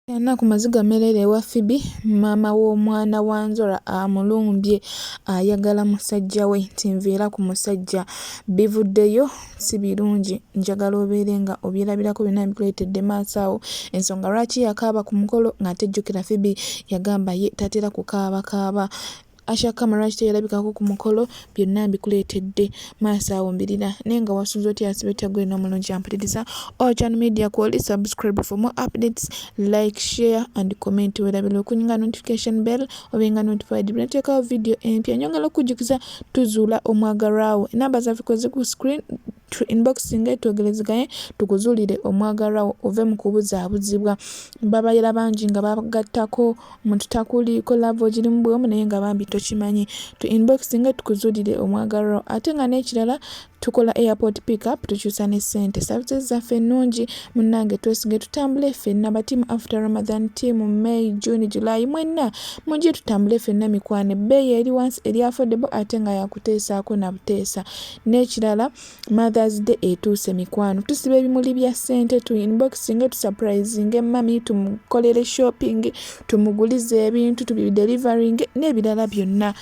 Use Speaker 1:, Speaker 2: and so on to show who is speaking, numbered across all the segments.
Speaker 1: Ennaku maziga meereere ewa Phoebe, maama w'omwana wa Nzora amulumbye ayagala musajja we nti nviira ku musajja. Bivuddeyo si birungi njagala obeere nga obyerabirako byonna mbikuleetedde maaso awo. Ensonga lwaki yakaaba ku mukolo ng'ate jjukira Phoebe yagamba ye tatera kukaabakaaba. Asha Kama lwaki teyalabikako ku mukolo byonna mbikuleetedde maaso awo mbirira naye nga wasuze otya asibe otya gwe n'omulungi ampuliriza Ochan Media kwoli subscribe for more updates like share and comment werabira okunyinga notification bell obenga notified bwenateekawo video empya nyongera okukujjukiza tuzuula omwagalwawo enamba zaffe kwezi ku screen tu inboxing twogerezeganye tukuzuulire omwagalwawo ove mu kubuzaabuzibwa babayera bangi nga bagattako omuntu takuliiko love ogirimu bwomu naye nga bambi tokimanyi tu inboxing tukuzuulire omwagalwa ate nga n'ekirala tukola airport pickup tukyusa ne ssente services zaffe ennungi munnange twesige tutambule ffenna batiimu after Ramadan team May June July mwenna mujje tutambule ffenna mikwano ebbeeyi eri wansi eri affordable ate nga yakuteesaako na buteesa n'ekirala Mother's Day etuuse mikwano tusiba ebimuli bya ssente tu inboxinge tu surprisinge mummy tumukolere shopping tumugulize ebintu tubideliveringe n'ebirala byonna.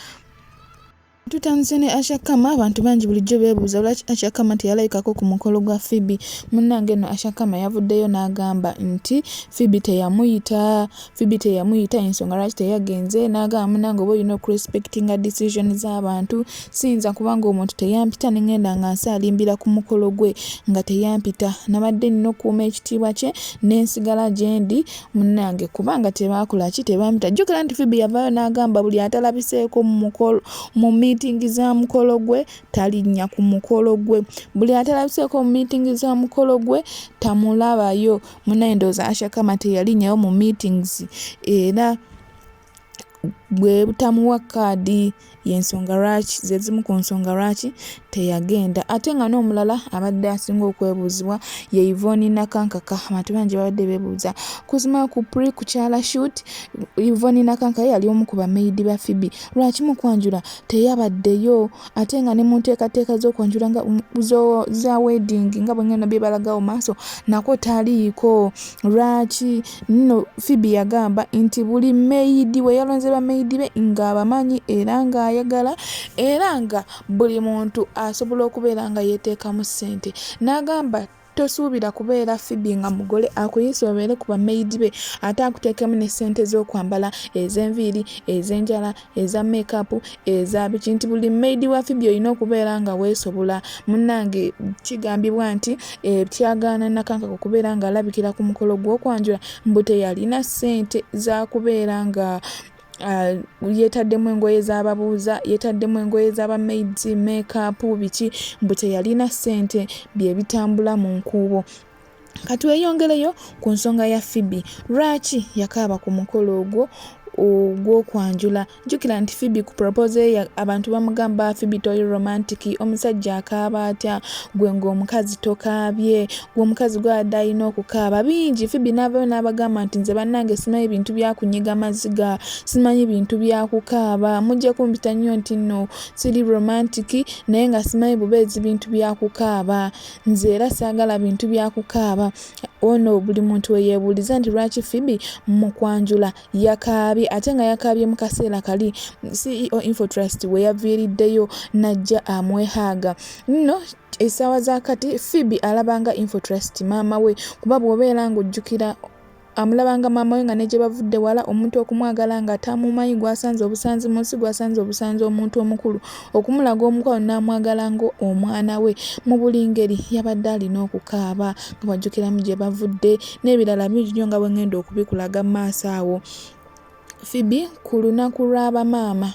Speaker 1: Tutandise ne Asha Kama abantu bangi bulijjo beebuuza lwaki Asha Kama teyalabikako ku mukolo gwa Phoebe. Munnange nno Asha Kama yavuddeyo n'agamba nti Phoebe teyamuyita Phoebe teyamuyita ensonga lwaki teyagenze n'agamba munnange oba olina okurespectinga decision z'abantu siyinza kubanga omuntu teyampita ne ngenda nga nsaalimbira ku mukolo gwe nga teyampita nabadde nina okukuuma ekitiibwa kye ne nsigala gye ndi munnange kubanga tebaakola ki tebampita jjukira nti Phoebe yavaayo n'agamba buli atalabiseeko mu mukolo mu miitingi za mukolo gwe talinnya ku mukolo gwe buli atalabiseeko mu miitingi za mukolo gwe tamulabayo Munaye ndowooza Asha Kama teyalinyawo mu meetings era bwe butamuwa kaadi y'ensonga lwaki ze zimu ku nsonga lwaki teyagenda. Ate nga n'omulala abadde asinga okwebuuzibwa ye Yvonne Nakankaka. Abantu bangi babadde beebuuza kuzima ku pre kukyala shoot Yvonne Nakankaka yali omu ku bameyidi ba Phoebe lwaki mu kwanjula teyabaddeyo ate nga ne mu nteekateeka z'okwanjula nga za wedding nga bwe ngenda byebalagawo maaso nako taliiko lwaki nno Phoebe yagamba nti buli maid we yalonze ba maid be ng'abamanyi era ng'ayagala era nga buli muntu asobola okubeera nga yeeteekamu ssente n'agamba Tosuubira kubeera Phoebe nga mugole akuyise obeere ku ba maid be ate akuteekemu ne ssente z'okwambala, ez'enviiri, ez'enjala, eza make up, eza biki nti buli maid wa Phoebe olina okubeera nga weesobola. Munnange kigambibwa nti ekyagaana Nakankaka okubeera ng'alabikira ku mukolo gw'okwanjula mbu teyalina ssente za kubeera nga yeetaddemu engoye z'ababuuza yeetaddemu engoye z'aba maids makeup biki mbu teyalina ssente bye bitambula mu nkuubo. Katweyongereyo ku nsonga ya Phoebe lwaki yakaaba ku mukolo ogwo ogw'okwanjula jjukira nti Phoebe ku proposal ye abantu bamugamba Phoebe toli romantic omusajja akaaba atya gwe ng'omukazi tokaabye gwe omukazi gwabadde alina okukaaba bingi Phoebe n'avayo n'abagamba nti nze bannange simanyi bintu bya kunyiga maziga simanyi bintu bya kukaaba mujja kumpita nnyo nti nno siri romantic naye nga simanyi bubeezi bintu bya kukaaba nze era saagala bintu bya kukaaba ono buli muntu we yeebuuliza nti lwaki Phoebe mu kwanjula yakaabye ate nga yakaabye mu kaseera kali CEO Infotrust we yaviiriddeyo n'ajja amwehaaga nno essaawa za kati Phoebe alabanga Infotrust maama we kuba bw'obeera ng'ojjukira amulabanga maama we nga ne gye bavudde wala omuntu okumwagala nga tamumanyi gw'asanze obusanzi mu nsi gw'asanze obusanzi omuntu omukulu okumulaga omukwano n'amwagala ng'omwana we mu buli ngeri yabadde alina okukaaba nga bw'ajjukiramu gye bavudde n'ebirala bingi nnyo nga bwe ngenda okubikulaga mu maaso awo. Phoebe ku lunaku lwa bamaama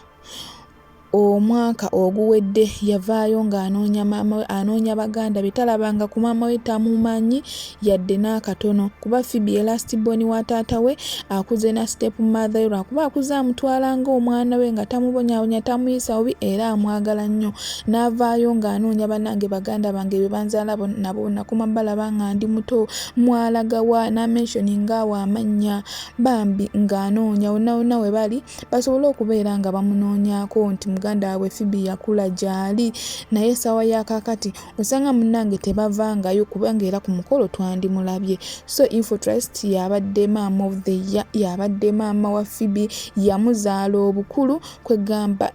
Speaker 1: omwaka oguwedde yavaayo ng'anoonya maama we anoonya baganda be talabanga ku maama we tamumanyi yadde n'akatono kuba Phoebe ye last born wa taata we akuze na step mother we lwakuba akuze amutwala ng'omwana we nga tamubonyabonya tamuyisa bubi era amwagala nnyo n'avaayo ng'anoonya bannange baganda bange be banzaala nabo nakoma balaba nga ndi muto mwalagawa n'amentioninga awo amannya bambi ng'anoonya wonna wonna we bali basobole okubeera nga bamunoonyaako nti muganda muganda waabwe Phoebe yakula gyali naye essaawa ya kaakati osanga munnange tebavangayo kubanga era ku mukolo twandimulabye. So Infotrust y'abadde maama of the year, y'abadde maama wa Phoebe, yamuzaala obukulu kwegamba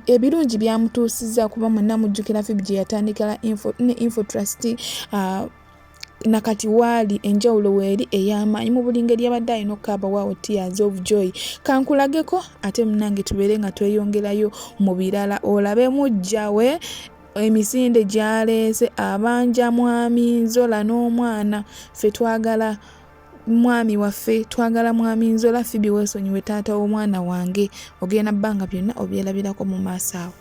Speaker 1: ebirungi byamutuusizza kuba mwenna mujjukira Phoebe gye yatandikira ne Infotrust nakati waali enjawulo weeri ey'amaanyi mu buli ngeri yabadde alina okukaaba waawo tears of joy. Kankulageko ate munnange tubeere nga tweyongerayo mu birala olabe muggya we emisinde gy'aleese abanja mwami Nzola n'omwana. Ffe twagala mwami waffe, twagala mwami Nzola. Phoebe weesonyiwe taata w'omwana wange, ogenda bbanga byonna obyerabirako mu maaso awo.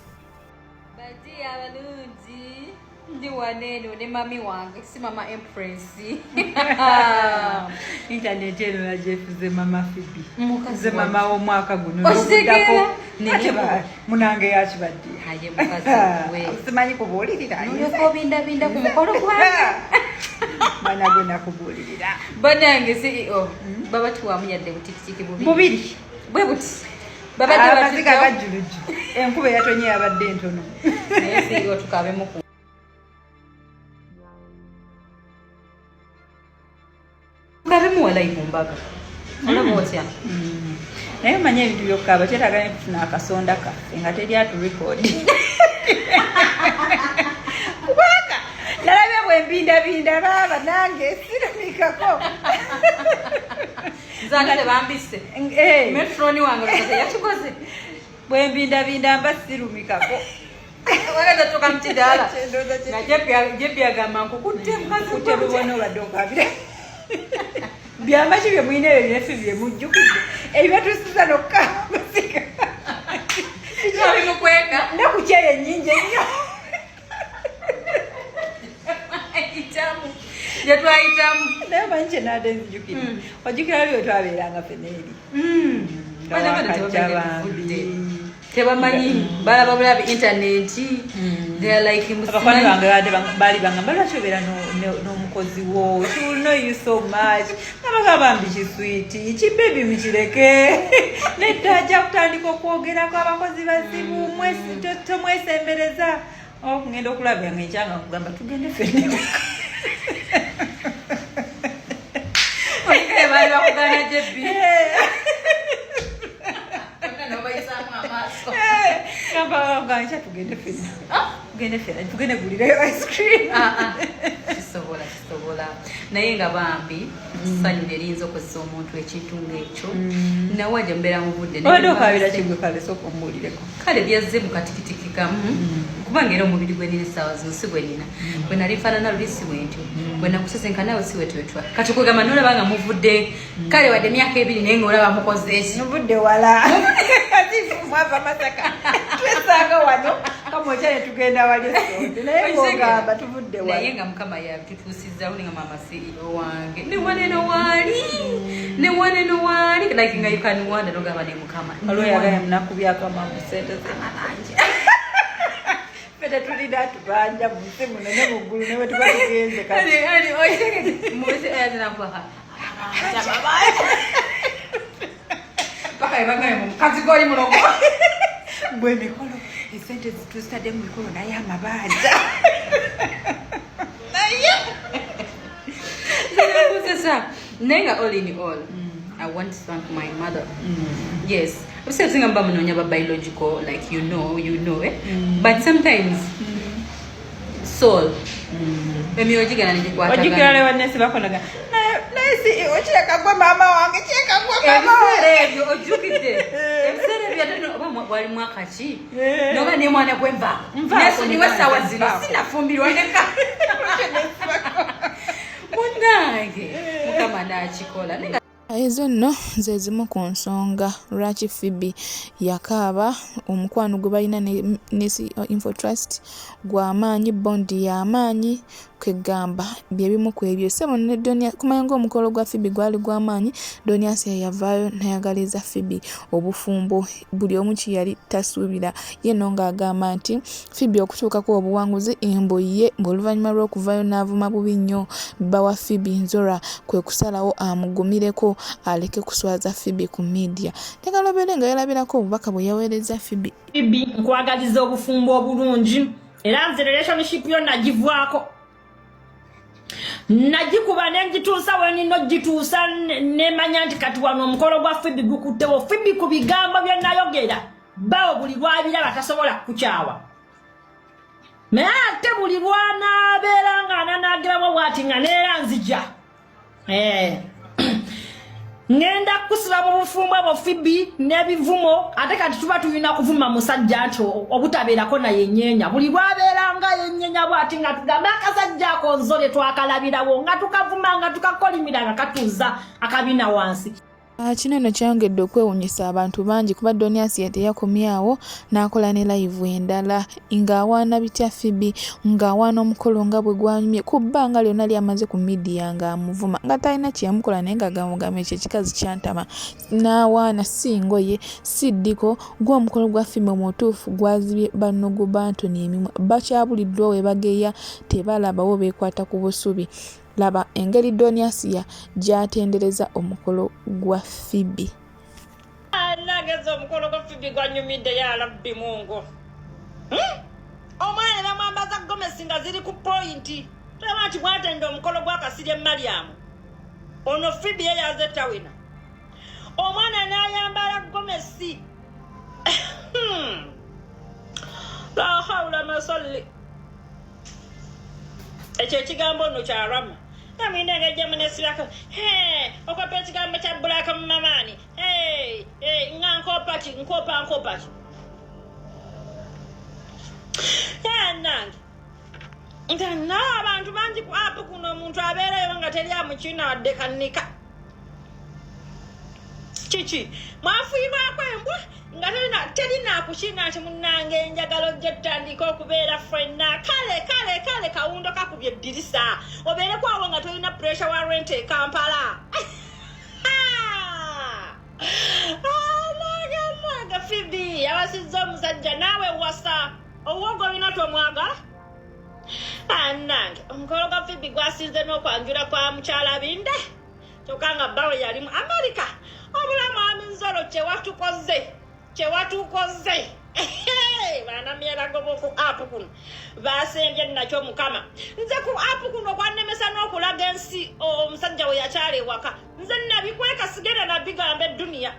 Speaker 2: Badi abalungi, ndi wano eno ne mami wange, si mama Empress.
Speaker 3: Intaneti eno yajefuze mama Phoebe.
Speaker 2: Mukazi
Speaker 3: Nze mama w'omwaka guno.
Speaker 2: Okitegeera?
Speaker 3: Ate munange yakibadde.
Speaker 2: Aye mukazi we.
Speaker 3: Simanyi kubuulirira.
Speaker 2: Nolyoka obindabinda ku mukolo gwange.
Speaker 3: Mwana gwe nakubuulirira.
Speaker 2: Banange CEO baba tuwamu yadde butikitiki bubiri.
Speaker 3: Bubiri.
Speaker 2: Bwe buti. Babadde
Speaker 3: Amaziga
Speaker 2: batujjawo.
Speaker 3: gajjulujju. Enkuba eyatonye yabadde ntono.
Speaker 2: Naye CEO tukabemu ku tukabemu walayi ku mbaga. Olaba otya?
Speaker 3: Naye omanyi ebintu by'okukaaba kyetaaga ne tufuna akasonda kaffe nga teri aturekodi. Kubanga nalabye bwe mbindabinda baaba nange sirumikako.
Speaker 2: Nze ate tebambise. Metroni wange olowooza yakikoze.
Speaker 3: Bwe mbindabinda mba sirumikako.
Speaker 2: Wagenda tuuka mu kidaala.
Speaker 3: Kyendowooza kye-
Speaker 2: Nga Jebbi agamba nkukutte mukazi
Speaker 3: Kutte bubona obadde okaabira. Byama ki bye mulina ebyo byeffe bye mujjukidde ebibatuusiza n'okukaaba amaziga?
Speaker 2: Bimukweka.
Speaker 3: Nnaku ki eyo ennyingi ennyo?
Speaker 2: Ayitamu. Gye twayitamu.
Speaker 3: Naye omanyi kye naadde nzijukira? Ojjukira luli we twabeeranga ffenna eri? Nga
Speaker 2: Bana bana
Speaker 3: wakajja
Speaker 2: tebamanya
Speaker 3: bambi.
Speaker 2: tuvudde. Tebamanyi, balaba bulabi intaneti. They are like
Speaker 3: Abakwano bange baali bangamba lwaki obeera n'omukozi wo, she will know you so much. Nabaga bambi kiswiti kibebi mukireke, nedda ajja kutandika okwogerako abakozi bazibu, tomwesembereza. Okugenda okulaba nga enkyanga nkugamba tugende ffenna.
Speaker 2: Olinga baali bakugana Jebbi. Bonna n'obayisaamu amaaso.
Speaker 3: Gamba nkya tugende ffenna, tugende ffenna, tugende gulireyo ice cream.
Speaker 2: Ah, ah. Kisobola, kisobola. Naye nga bambi ssanyu lye liyinza okozesa omuntu ekintu ng'ekyo. Nawe ajja mubeera muvudde.
Speaker 3: Obadde okaabira kigwe kale, sooka ombuulireko.
Speaker 2: Kale byazze mu katikitiki kamu kubanga era omubiri gwe nina essaawa zino si gwe nina. Bwe nali nfaanana luli si bwe ntyo, bwe nakusesenka naawe si bwe twetwa. Kati kwegamba nolaba nga muvudde kale wadde emyaka 2 naye ngaolaba mukoze eki.
Speaker 3: Muvudde wala, mwava Masaka, twesanga wano Kamwokya ne tugenda wali esonde, naye ng'ogamba tuvudde
Speaker 2: Naye
Speaker 3: wala.
Speaker 2: nga Mukama yabitutuusizaawo ninga mama CEO wange ne waneno waali, ne waneno waali, like nga you can wonder nogamba ne Mukama.
Speaker 3: Waliwo yagaya munakubyako amangu sente zemabanja. Ffe tetulina tubanja mu nsi muno ne mu ggulu ne bwe tuba tugenze kati.
Speaker 2: Muwezi ayazinakubaha paka ebagaye mu mukazi goli mulogo.
Speaker 3: Bwe emikolo esente zituzitadde mu mikolo naye amabanja naye.
Speaker 2: Kusesa naye nga all in all I want to thank my mother. Yes, ebiseera ebisinga muba munoonya ba biological, like you know, eh? But sometimes soul emyoyo gigenda
Speaker 3: Ojjukira
Speaker 2: negikwatagana.
Speaker 3: lewanesi bakonaga naye CEO kyekagwa maama wange, kyekagwa maama
Speaker 2: Ebiseera
Speaker 3: wange.
Speaker 2: ebyo ojjukidde ebiseera ebyo ate oba wali mwaka ki?
Speaker 3: Eh.
Speaker 2: Noba ne mwana gwe nvaako.
Speaker 3: Nvaako,
Speaker 2: Nesonyiwa essaawa zino.
Speaker 3: nvaako.
Speaker 2: Sinafumbirwa neka munnange, Mukama n'akikola. Naye nga
Speaker 1: Ezo nno ze zimu ku nsonga lwaki Phoebe yakaaba. Omukwano gwe balina ne CEO Infotrust gw'amaanyi, bond y'amaanyi, kwegamba bye bimu ku ebyo. Ssebo ne Donia kumanya ng'omukolo gwa Phoebe gwali gw'amaanyi, Donia Asia yavaayo n'ayagaliza Phoebe obufumbo buli omu kye yali tasuubira. Ye nno ng'agamba nti Phoebe okutuukako obuwanguzi mbu ye oluvannyuma lw'okuvaayo n'avuma bubi nnyo bba wa Phoebe Nzora kwe kusalawo amugumireko. aleke kuswaza Phoebe ku media. Njagala obeere nga yerabirako obubaka bwe yaweerezza Phoebe.
Speaker 4: Phoebe, nkwagaliza obufumbo obulungi era nze relationship yo nagivwako, nagikuba nengituusa wenina ogituusa, nemanya nti kati wano omukolo gwa Phoebe gukuttewo. Phoebe, ku bigambo bye nayogera, bawo buli lwabiraba tasobola kukukyawa, naye ate buli lwanaabeera nga ananagirawo bwati nga neera nzija ŋŋenda kukusiba mu bufumbo bwo Phoebe n'ebivumo. Ate kati tuba tulina kuvuma musajja nti obutabeerako naye nyeenya. Buli lwabeera nga yennyenya bwati nga tugamba akasajja ako nzole twakalabirawo, nga tukavuma, nga tukakolimira, nga katuuza akabina wansi.
Speaker 1: Kino eno kyayongedde okwewuunyisa abantu bangi kuba Don Asiya teyakomyawo n'akola ne live endala ng'awaana bitya Phoebe, ng'awaana omukolo nga bwe gwanyumye ku bbanga lyonna ly'amaze ku media ng'amuvuma nga talina kye yamukola, naye ng'agamba ekyo ekikazi kyantama, n'awaana si ngoye si ddiko gw'omukolo gwa Phoebe omutuufu gwazibye bannogo bantoni emimwa, bakyabuliddwa we bageya, tebalabawo, beekwata ku busubi. Laba engeri Don Asiya gy'atendereza omukolo gwa Phoebe.
Speaker 4: Nageza omukolo gwa Phoebe gwanyumidde, ya Rabbi Mungu. Omwana ne bamwambaza gomesi nga ziri ku point. Tulaba nti bwatenda omukolo gwa Kasirye Mariamu, ono Phoebe ye yaze tawina. Omwana n'ayambala gomesi, la hawula masalli. Ekyo ekigambo nno kya Rama namwina engeri gye munesibako okopa ekigambo kya Black Mamaani nga nkopa ki, nkopa nkopa ki? Nange nti nawe abantu bangi ku app kuno, omuntu abeerayo nga teri amukina wadde kanika. Kiki mwafiirwako embwa nga teri nakukina nti munnange enjagala ojja tutandika okubeera ffenna? Kale kale kale, kawundo kakubye eddirisa, obeereko awo nga tolina pressure wa rent e Kampala. Mwaga Phoebe yawasizza omusajja, naawe wasa owoogo olina tomwagala. Anange omukolo gwa Phoebe gwasinze n'okwanjula kwa mukyala Binde, kyokka nga bbawe yali mu Amerika. Obulamu aminzolo kyewatukoze, kyewatukoze banamyerago boku app kuno basembye nakyo. Mukama, nze ku app kuno kwannemesa n'okulaga ensi omusajja we yakyala ewaka. Nze nabikweka, sigenda nabigamba edduniya.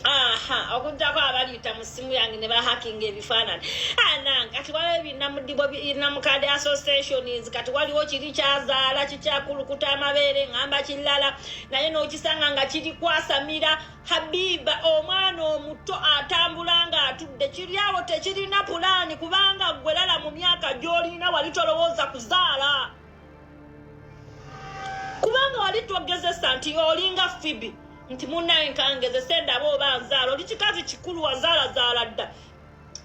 Speaker 4: Aha, okugjako abaliita mu ssimu yange ne bahakinga ebifaananyi. Anange kati waliwo ebinamudibwa namukadde associations, kati waliwo kiri kyazaala kikyakulukuta amabeere, ŋŋamba kirala naye n'okisanga nga kiri kwasamira Habiba, omwana omuto atambula ng'atudde kiri awo, tekirina pulaani, kubanga gwe lala mu myaka gy'olina wali tolowooza kuzaala, kubanga wali twogezesa nti olinga Phoebe nti munnaye nkangezese ndaba oba nzaala. Oli kikazi kikulu, wazaalazaala dda.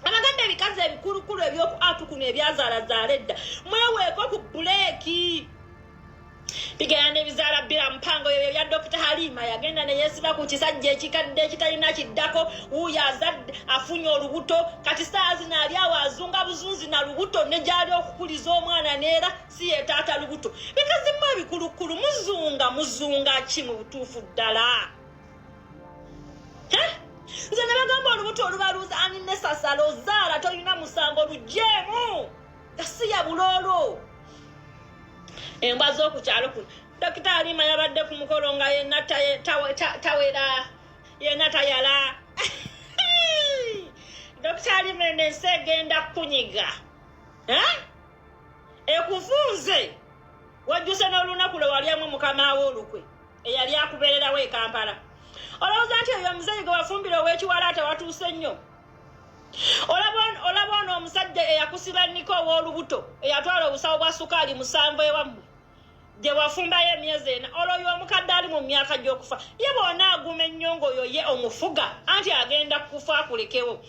Speaker 4: Abagamba ebikazi ebikulukulu ebyoku app kuno ebyazaalazaala edda, mweweeko ku buleeki, bigenda nebizaala bbira mpango. Ebyo bya Dokita Halima yagenda neyesiba ku kisajja ekikadde ekitalina kiddako. Wuuyo azadde, afunye olubuto, kati saa zino ali awo azunga buzunzi na lubuto ne gyali okukuliza omwana, neera si ye taata lubuto. Bikazimu ebikulukulu, muzunga muzunga ki mu butuufu ddala? Nze ne bagamba olubuto olubaluuza aninesasala, ozaala tolina musango, lujeemu gasiya buloolo, embwa z'oku kyalo kuno. Dokita Halima yabadde ku mukolo nga yenna tawera, yenna tayala. Dokita Halima, eno ensi egenda kukunyiga ekufunze. Wajjuse n'olunaku lwe walyamu mukama wo olukwe eyali akubeererawo e Kampala. Olowooza nti oyo omuzeeyi gwe wafumbira ow'ekiwala tewatuuse nnyo? Olaba ono omusajja eyakusiba nniko ow'olubuto, eyatwala obusawo bwa sukaali 7 ewammwe gye wafumbayo emyezi 4, olwo oyo omukadde ali mu myaka gy'okufa ye bw'onaaguma ennyo ng'oyo ye omufuga, anti agenda kufa akulekewo.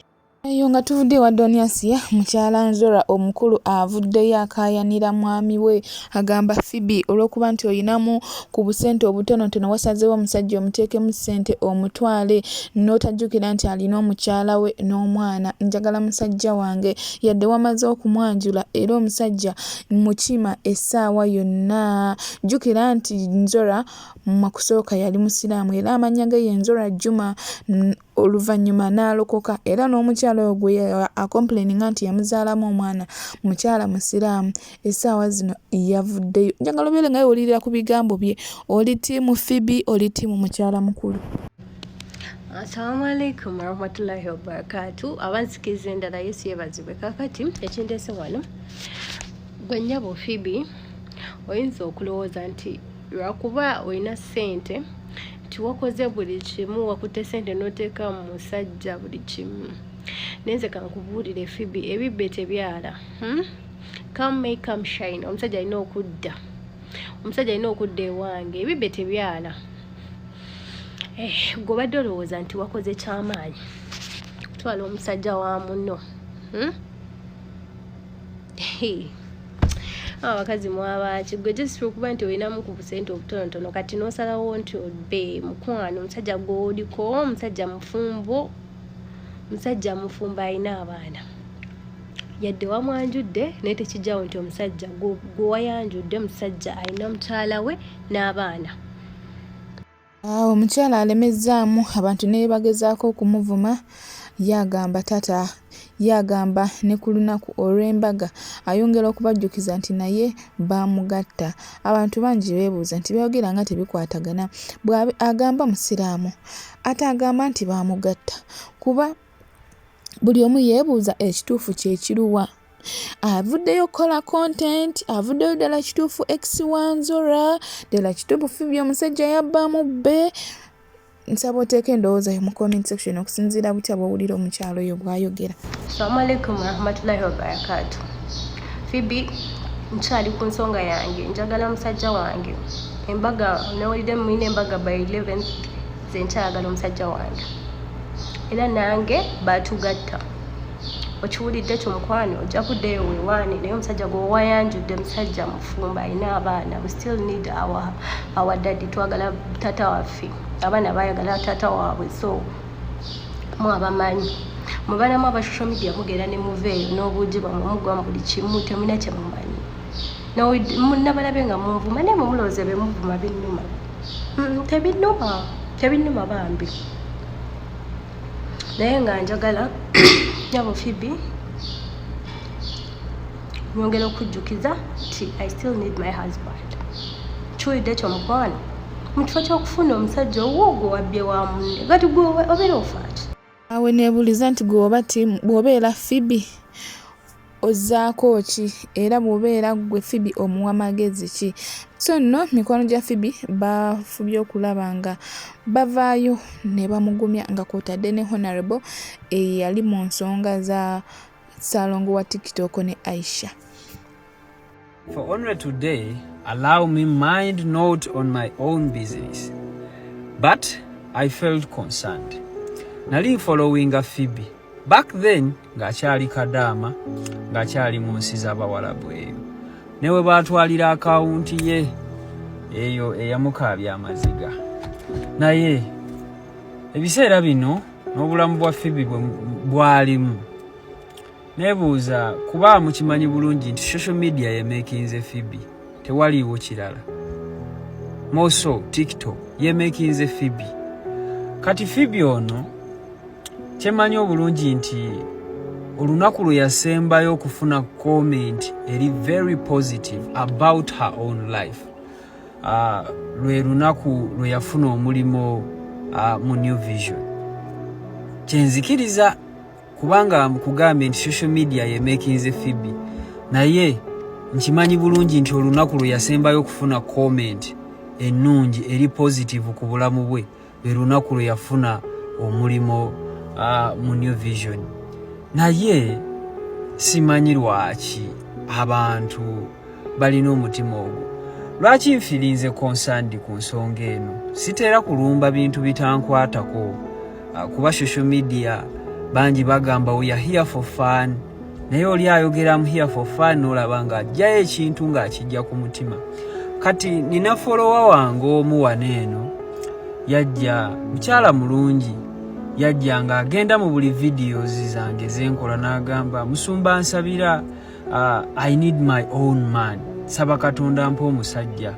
Speaker 1: Eyo nga tuvudde ewa Don Asiya, mukyala Nzora omukulu avuddeyo akaayanira mwami we agamba Phoebe olw'okuba nti olinamu ku busente obutonotono wasazeewo omusajja omuteekemu ssente omutwale n'otajjukira nti alina omukyala we n'omwana. Njagala musajja wange yadde wamaze okumwanjula era omusajja mukima essaawa yonna. Jjukira nti Nzora mu kusooka yali Musiraamu era amannya ge ye Nzora Juma oluvannyuma n'alokoka era n'omukyala oyo gwe acomplaininga nti yamuzaalamu omwana mukyala musiraamu essaawa zino yavuddeyo. Njagala obeere nga wewulirira ku bigambo bye oli ttiimu Phoebe oli ttiimu mukyala mukulu.
Speaker 5: Assalamu alaikum warahmatullahi wabarakatu. Abansikiza endala Yesu yebazibwe. Kakati ekindeese wano gwe nnyabo Phoebe, oyinza okulowooza nti lwakuba olina ssente nti wakoze buli kimu, wakutte ssente n'oteeka mu musajja buli kimu. Naye nze kankubuulire Phoebe, ebibbe tebyala. Come may come shine. Omusajja alina okudda, omusajja alina okudda ewange. Ebibbe tebyala. Gwe obadde olowooza nti wakoze kyamaanyi kutwala omusajja wa munno, Abakazi mwabaki? Gwe just okuba nti olinamu ku busente obutonotono kati n'osalawo nti obbe mukwano omusajja gw'oliko, omusajja mufumbo, omusajja mufumbo alina abaana. Yadde wamwanjudde naye tekijjawo nti omusajja gwe wayanjudde musajja alina mukyala we n'abaana.
Speaker 1: Awo omukyala alemezzaamu abantu ne bagezaako okumuvuma ye agamba tata ye agamba ne ku lunaku olw'embaga ayongera okubajjukiza nti naye baamugatta. Abantu bangi beebuuza nti by'ayogera nga tebikwatagana. Bw'abe agamba musiraamu ate agamba nti baamugatta kuba buli omu yeebuuza ekituufu kye kiruwa. Avuddeyo okukola content, avuddeyo ddala kituufu ex wa Nzora, ddala kituufu Phoebe omusajja yabba mubbe. Nsaba oteeke endowooza yo mu comment section okusinziira butya bw'owulira omukyala oyo bw'ayogera.
Speaker 5: Assalamu alaikum warahmatullahi wabarakatuh. Phoebe, nkyali ku nsonga yange, njagala musajja wange. Embaga nawulidde mulina embaga by 11th, nze nkyayagala omusajja wange. Era nange baatugatta. Okiwulidde kyo mukwano, ojja kuddayo weewaane naye omusajja gwe wayanjudde musajja mufumbo alina abaana. We still need our daddy, twagala taata waffe. Abaana baayagala taata waabwe, so mu abamanyi mubanamu aba social media mugenda ne muveeyo n'obuugi bwammwe mugwa mu buli kimu, temulina kye mumanyi. Nabalabe nga munvuma naye mwe mulowooza bye muvuma binnuma. Tebinnuma, tebinnuma bambi. Naye nga njagala nyabo Phoebe nyongera okujjukiza nti I still need my husband. Kiwulidde ekyo mukwano, mu kifo ky'okufuna omusajja owwo gwe wabbye wa munne, kati gwe obeera ofaaki?
Speaker 1: Awe neebuuliza nti gwe oba ttiimu bw'obeera Phoebe ozzaako ki era bw'obeera ggwe Phoebe omuwa magezi ki? So nno mikwano gya Phoebe bafubye okulaba nga bavaayo ne bamugumya nga kw'otadde ne Honorable eyali mu nsonga za Ssaalongo wa TikTok ne Aisha.
Speaker 6: For only today, allow me mind not on my own business. But I felt concerned. Nali following a Phoebe. Back then, ng'akyali kadaama, ng'akyali mu nsi z'Abawalabu eyo. Ne we baatwalira akawunti ye eyo eyamukaabya amaziga. Naye ebiseera bino n'obulamu bwa Phoebe bwe bwalimu neebuuza kuba mukimanyi bulungi nti social media yemekinze Phoebe, tewaliiwo kirala. Moso TikTok yemekinze Phoebe. Kati Phoebe ono kyemanyi obulungi nti olunaku lwe yasembayo okufuna comment eri very positive about her own life lwe lunaku lwe yafuna omulimu mu New Vision. Kyenzikiriza kubanga nkugambye nti social media yemekinze Phoebe, naye nkimanyi bulungi nti olunaku lwe yasembayo okufuna comment ennungi eri positive ku bulamu bwe lwe lunaku lwe yafuna omulimu mu New Vision. Naye simanyi lwaki abantu balina omutima ogwo. Lwaki nfirinze concerned ku nsonga eno? Sitera kulumba bintu bitankwatako, kuba social media Bangi bagamba we are here for fun, naye oli ayogera am here for fun, n'olaba ng'ajjayo ekintu ng'akijja ku mutima. Kati nina follower wange omu wano eno, yajja mukyala mulungi, yajja ng'agenda mu buli videos zange zenkola n'agamba, "Musumba, nsabira, I need my own man, saba Katonda mpa omusajja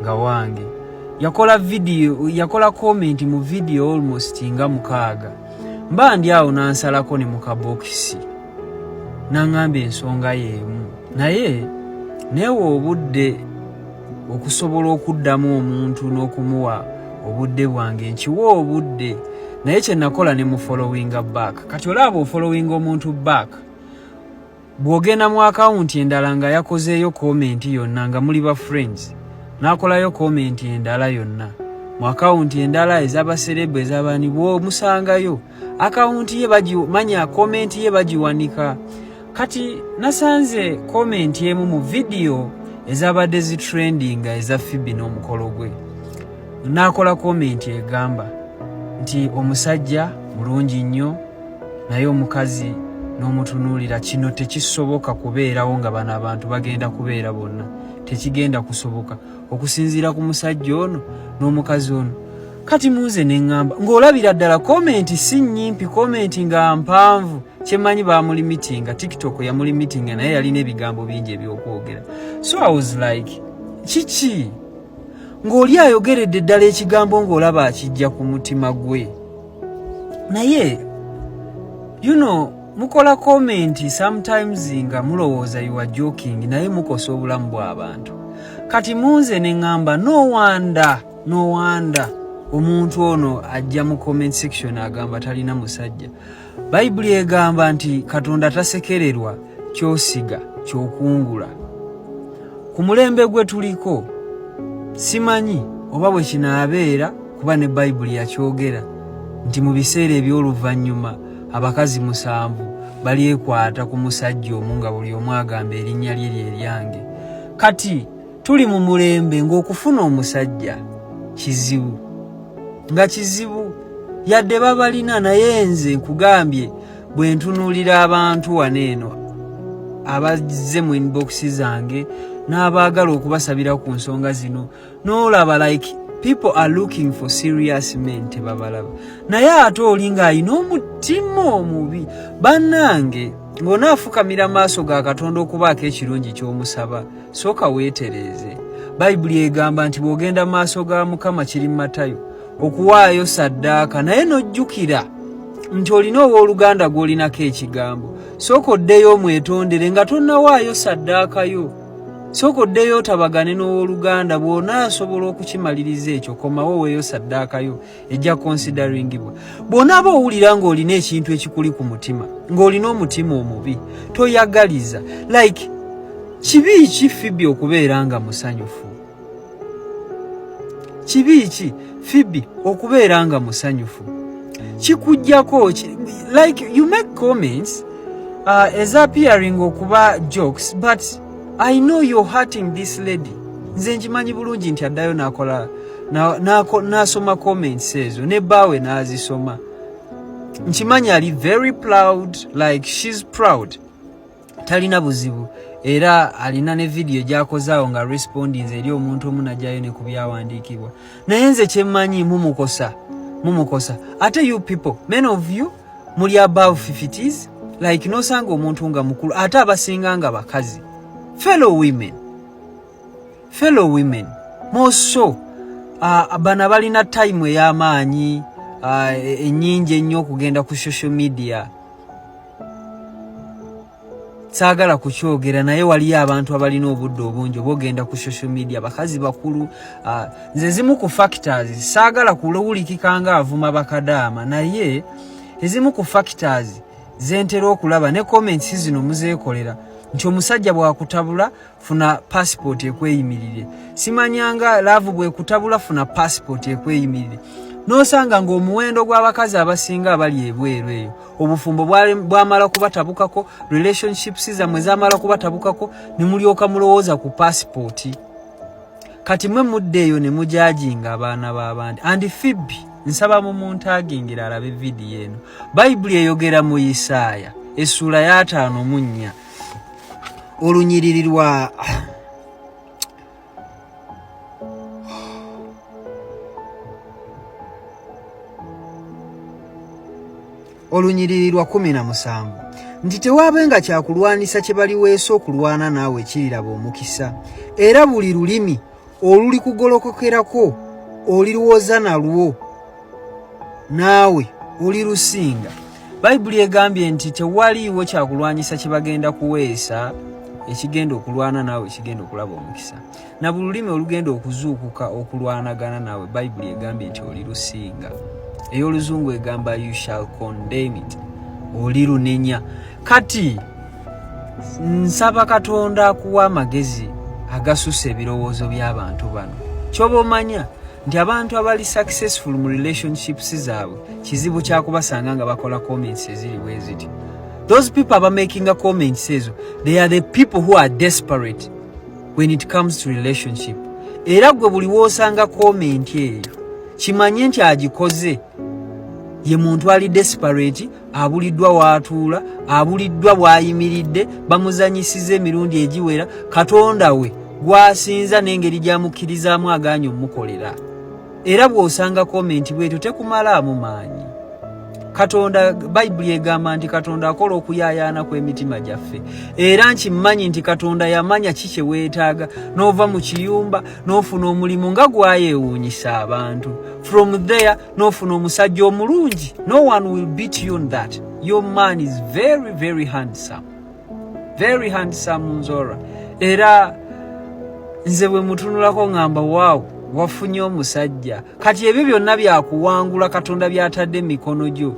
Speaker 6: nga wange." Yakola video, yakola comment mu video almost nga 6. Mba ndi awo n'ansalako ne mu kabokisi n'aŋŋamba ensonga y'emu, naye neewa obudde okusobola okuddamu omuntu n'okumuwa obudde bwange, nkiwa obudde. Naye kye nakola ne mufollowinga back. Kati olaba ofollowinga omuntu back, bw'ogenda mu akawunti endala nga yakozeeyo comment yonna nga muli ba friends, n'akolayo comment endala yonna mu akawunti endala ez'abaserebu, ez'abaani, bw'omusangayo akawunti ye manya comment ye bagiwanika. Kati nasanze comment emu mu vidiyo ezabadde zitrendinga eza Fibi n'omukolo gwe, n'akola comment egamba nti omusajja mulungi nnyo naye omukazi n'omutunuulira, kino tekisoboka kubeerawo nga bano abantu bagenda kubeera bonna, tekigenda kusoboka okusinziira ku musajja ono n'omukazi ono. Kati munze neŋŋamba ng'olabira ddala comment si nnyimpi, comment nga mpanvu. Kyemmanyi bamulimitinga, TikTok yamulimitinga, naye yalina ebigambo bingi ebyokwogera. So I was like, kiki ng'oli ayogeredde ddala ekigambo ng'olaba akijja ku mutima gwe? Naye mukola comment sometimes nga mulowooza you are joking, naye mukosa obulamu bw'abantu. Kati munze ne ŋŋamba, no wonder, no wonder omuntu ono ajja mu comment section agamba talina musajja. Bayibuli egamba nti Katonda tasekererwa, kyosiga kyokungula. Ku mulembe gwe tuliko simanyi oba bwe kinaabeera, kuba ne Bayibuli yakyogera nti mu biseera eby'oluvannyuma abakazi 7 balyekwata ku musajja omu, nga buli omu agamba erinnya lye lye lyange. Kati tuli mu mulembe ng'okufuna omusajja kizibu, nga kizibu yadde babalina. Naye nze nkugambye, bwe ntunuulira abantu wano eno abazze mu inbox zange n'abaagala okubasabira ku nsonga zino, n'olaba like people are looking for serious men, tebabalaba. Naye ate oli ng'alina omutima omubi. Bannange, ng'onaafukamira maaso ga Katonda okubaako ekirungi ky'omusaba, sooka weetereeze. Bayibuli egamba nti bw'ogenda mu maaso ga Mukama, kiri mu Matayo, okuwaayo saddaaka, naye n'ojjukira nti olina owooluganda gw'olinako ekigambo, sooka oddeyo omwetondere nga tonnawaayo saddaaka yo. Sooka oddeyo otabagane n'owooluganda. Bw'onaasobola okukimaliriza ekyo, komawo oweeyo saddaaka yo, ejja consideringibwa. Bw'onaaba owulira ng'olina ekintu ekikuli ku mutima, ng'olina omutima omubi, toyagaliza. Like, kibi ki Fibi okubeera nga musanyufu? Kibi ki Fibi okubeera nga musanyufu? Kikugjako? Like, you make comments as appearing okuba jokes, but I know you're hurting this lady. Nze nkimanyi bulungi nti addayo nakola n'asoma comments ezo, ne bbaawe n'azisoma. Nkimanyi ali very proud, like she's proud, talina buzibu. Era alina ne vidiyo gyakozaawo nga respondinze eri omuntu omu, najjayo ne ku byawandiikibwa. Naye nze kyemmanyi, mumukosa, mumukosa. Ate you people, many of you muli above 50s, like nosanga omuntu nga mukulu, ate abasinga nga bakazi, fellow women, fellow women more so. Bano balina time ey'amaanyi ennyingi ennyo okugenda ku social media. Saagala kukyogera, naye waliyo abantu abalina obudde obungi oba ogenda ku social media, bakazi bakulu. Nze zimu ku factors, saagala kulowulikika nga avuma bakadaama, naye ezimu ku factors zentera okulaba ne comments zino muzeekolera nti omusajja bw'akutabula, funa passport ekweyimirire. Simanyanga love bwekutabula, funa passport ekweyimirire. N'osanga ng'omuwendo gw'abakazi abasinga abali ebweru eyo, obufumbo bwamala kubatabukako, relationships zammwe zamala kubatabukako, ne mulyoka mulowooza ku passport. Kati mwe mudde eyo ne mujajinga abaana b'abandi. And Phoebe, nsaba mumuntagingira alabe vidiyo eno. Bayibuli eyogera mu Isaaya essuula ya 54 olunyiriri lwa olunyiriri lwa 17 nti tewaabenga kyakulwanisa kye baliweesa okulwana naawe kiriraba omukisa, era buli lulimi olulikugolokokerako oliruwoza nalwo naawe olirusinga. Bayibuli egambye nti tewaliiwo kyakulwanyisa kye bagenda kuweesa ekigenda okulwana naawe ekigenda okulaba omukisa, na buli lulimi olugenda okuzuukuka okulwanagana naawe Bayibuli egambye nti olirusinga. Ey'oluzungu egamba you shall condemn it, olirunenya. Kati nsaba Katonda akuwa amagezi agasussa ebirowoozo by'abantu bano. Kyoba omanya nti abantu abali successful mu relationships zaabwe kizibu kyakubasanga nga bakola comments eziri bwe ziti. Those people abamakinga comments ezo, they are the people who are desperate when it comes to relationship. Era gwe buli w'osanga comment eyo kimanye nti agikoze ye muntu ali desperate, abuliddwa w'atuula, abuliddwa bw'ayimiridde, bamuzanyisiza emirundi egiwera, Katonda we gw'asinza n'engeri gy'amukkirizaamu agaanye omukolera. Era bw'osanga comment bwetyo tekumalaamu maanyi. Katonda, Bayibuli egamba nti Katonda akola okuyaayaana kw'emitima gyaffe, era nkimanyi nti Katonda yamanya ki kye weetaaga, n'ova mu kiyumba n'ofuna omulimu nga gwayeewuunyisa abantu, from there n'ofuna omusajja omulungi. No one will beat you on that. Your man is very very handsome, very handsome Nzora. Era nze bwe mutunulako ngamba waawo, wafunye omusajja. Kati ebyo byonna byakuwangula Katonda byatadde emikono gyo.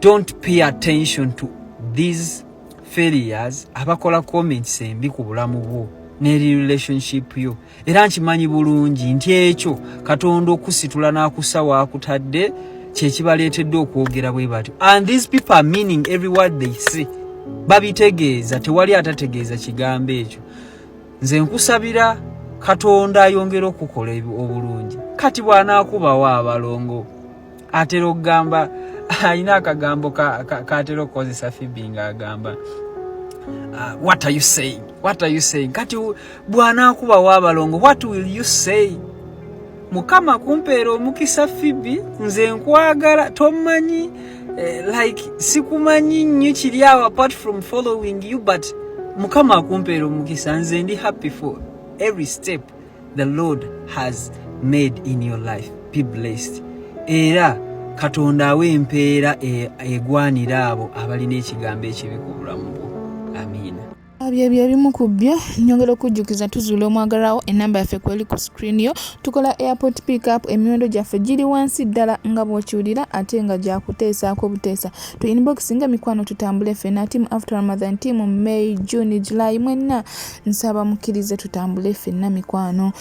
Speaker 6: Don't pay attention to these failures abakola comments embi ku bulamu bwo n'eri relationship yo. Era nkimanyi bulungi nti ekyo Katonda okusitula n'akussa waakutadde kyekibaleetedde okwogera bwe batyo. And these people are meaning every word they say, babitegeeza, tewali atategeeza kigambo ekyo. Nze nkusabira Katonda ayongere okukola obulungi. Kati bw'anaakubawo abalongo, atera okugamba, alina akagambo katera okukozesa Phoebe ng'agamba what are you saying, what are you saying? Kati bw'anaakubawo abalongo, what will you say? Mukama kumpeera omukisa Phoebe, nze nkwagala, tomanyi like sikumanyi nnyo kiri awo apart from following you, but Mukama akumpeera omukisa. Nze ndi happy for every step the Lord has made in your life. Be blessed. Era Katonda awa empeera egwanira abo abalina ekigambo ekibi ku bulamu bwo. Amiina.
Speaker 1: Byebyo ebimu ku byo. Nyongera okujjukiza tuzuula omwagalwawo, enamba yaffe kweri ku screen yo. Tukola airport pickup, emiwendo gyaffe giri wansi ddala nga bw'okiwulira, ate nga gyakuteesaako obuteesa. Tu inbox nga mikwano, tutambule ffenna. Team after Ramadan, team May, June, July, mwenna nsaba mukkirize tutambule ffenna mikwano.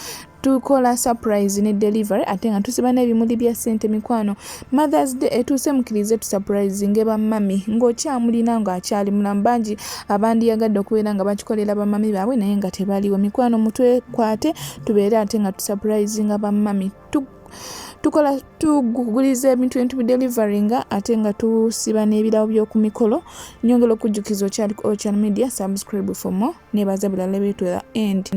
Speaker 1: Tukola surprise ne delivery, ate nga tusiba n'ebimuli bya ssente mikwano. Mothers Day etuuse, mukkirize tusurprisinge bamami ng'okyamulina, ng'akyali mulamu. Bangi abandiyagadde okubeera nga bakikolera bamami baabwe naye nga tebaliwo. Mikwano, mutwekwate tubeere ate nga tusurprisinga bamami. Tukola, tuguliza ebintu netubideliveringa, ate nga tusiba n'ebirabo by'oku mikolo. Nyongera okujjukiza okyali ku Ocean Media, subscribe for more. Nebaza bulala ebitwera end.